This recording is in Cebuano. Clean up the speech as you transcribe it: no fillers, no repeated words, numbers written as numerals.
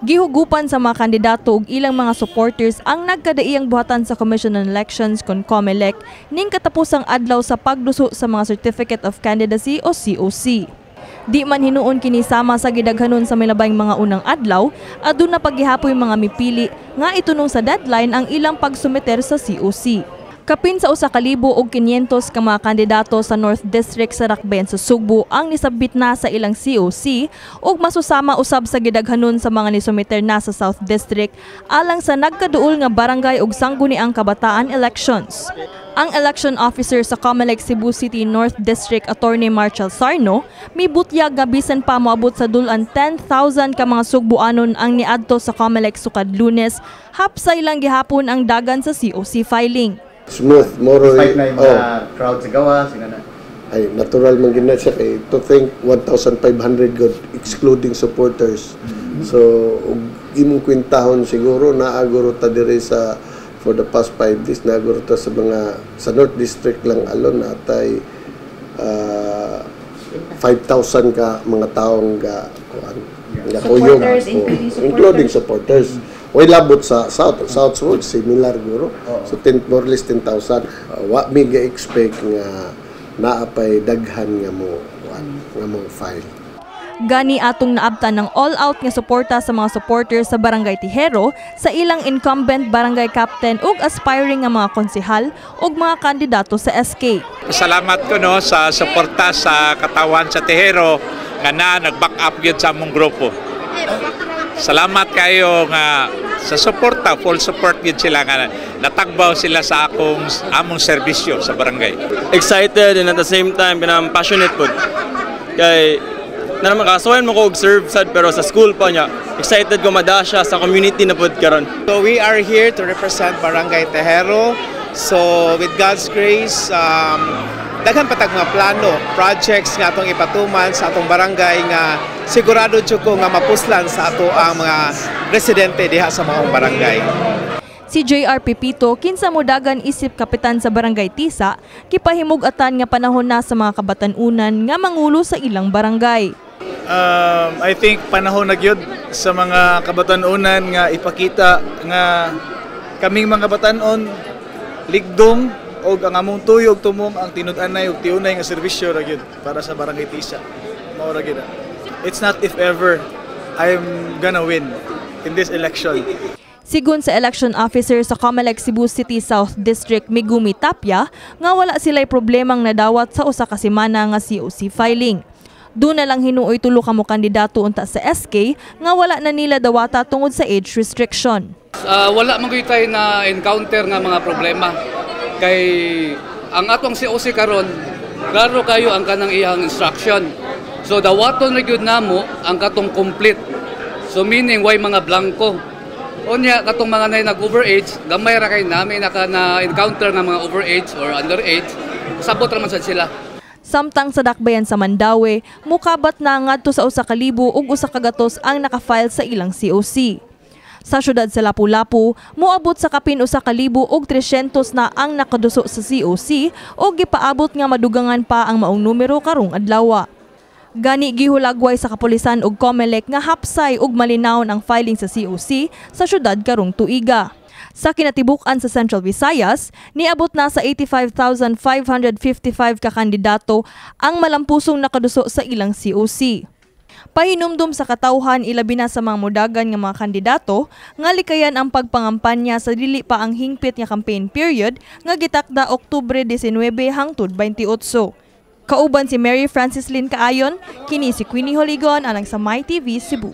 Gihugupan sa mga kandidato ug ilang mga supporters ang nagkadaiyang buhatan sa Commission on Elections kon COMELEC ning katapusang adlaw sa pagduso sa mga Certificate of Candidacy o COC. Di man hinuon kini sama sa gidaghanon sa milabayng mga unang adlaw, aduna paggihapoy mga mipili nga itunong sa deadline ang ilang pagsumiter sa COC. Kapin sa 1,500 ka mga kandidato sa North District sa Dakbayan sa Sugbo ang nisabit na sa ilang COC ug masusama usab sa gidaghanon sa mga nisumiter na sa South District alang sa nagkaduol nga barangay ug sangguniang kabataan elections. Ang election officer sa COMELEC Cebu City North District, Attorney Marshall Sarno, mibutyag nga bisan pa moabot sa dul-an 10,000 ka mga Sugbuanon ang niadto sa COMELEC sukad Lunes, hapsay lang gihapon ang dagan sa COC filing. Smooth, more. Despite na yung mga crowd sa gawas, yun na. Ay, natural man gid na siya kay to think 1,500 gud excluding supporters. So ug imong kwentahon siguro naa guro ta diri sa for the past 5 days, naa guro ta sa mga sa North District lang alone natay 5,000 ka mga taong ga kuan nga kuyog. Supporters, Oh, including supporters. Including supporters. Way labot sa South. South so similar guro. So 10, more or less 10,000. Wa mi ga-expect nga naa pay daghan nga mo kuan nga mo file. Gani atong naabtan ng all-out nga suporta sa mga supporters sa Barangay Tijero sa ilang incumbent barangay captain ug aspiring nga mga konsehal ug mga kandidato sa SK. Salamat ko no sa suporta sa katawan sa Tejero nga na nag-back up gyud sa among grupo. Salamat kayo nga sa suporta, full support gyud sila nga natagbaw sila sa akong among serbisyo sa barangay. Excited and at the same time kanang passionate pud. Kay na naman kasuwayan mo ko og serve sad pero sa school pa niya. Excited ko madasya sa community na pud karon. So we are here to represent Barangay Tejero. So with God's grace, daghan pa tag mga plano, projects nga atong ipatuman sa atong barangay nga sigurado jud ko nga mapuslan sa ato ang mga residente diha sa maong barangay. Si JR Pipito, kinsa modagan isip kapitan sa Barangay Tisa, gipahimug-atan nga panahon na sa mga kabatan-unan nga mangulo sa ilang barangay. I think panahon na gyud sa mga kabatan-unan nga ipakita nga kaming mga batan-on ligdong og ang among tuyo ug tumong ang tinud-anay ug tiunay nga serbisyo ra gyud para sa Barangay Tisa. Mao ra gyud. It's not if ever I'm gonna win in this election. Sigon sa election officer sa COMELEC Cebu City South District, Migumi Tapia, nga wala sila'y problemang nadawat sa usa ka semana nga COC filing. Duna lang hinuoy tulo ka mo kandidato unta sa SK nga wala na nila dawata tungod sa age restriction. Wala man gyud tayo na encounter nga mga problema kay ang atong COC karon klaro kayo ang kanang iyang instruction. So dawaton ra gyud namo ang katong complete. So meaning way mga blanco. Unya katong mga nay nag overage, gamay ra kay nami naka na encounter nga mga overage or underage, sabot ra man sad sila. Samtang sa dakbayan sa Mandaue, mukabat na ngadto sa 1,100 ang nakafile sa ilang COC. Sa syudad sa Lapu-Lapu, moabot sa kapin 1,300 na ang nakaduso sa COC o gipaabot nga madugangan pa ang maong numero karong adlaw. Gani gihulagway sa kapulisan ug COMELEC nga hapsay ug malinawon ang filing sa COC sa syudad karong tuiga. Sa kinatibuk-an sa Central Visayas, niabot na sa 85,555 ka kandidato ang malampusong nakaduso sa ilang COC. Pahinumdum sa katawhan, ilabi na sa mga mudagan nga mga kandidato, nga likayan ang pagpangampanya sa dili pa ang hingpit nga campaign period nga gitakda Oktubre 19 hangtod 28. Kauban si Mary Francis Lynn Kaayon, kini si Queenie Holigon alang sa MyTV Cebu.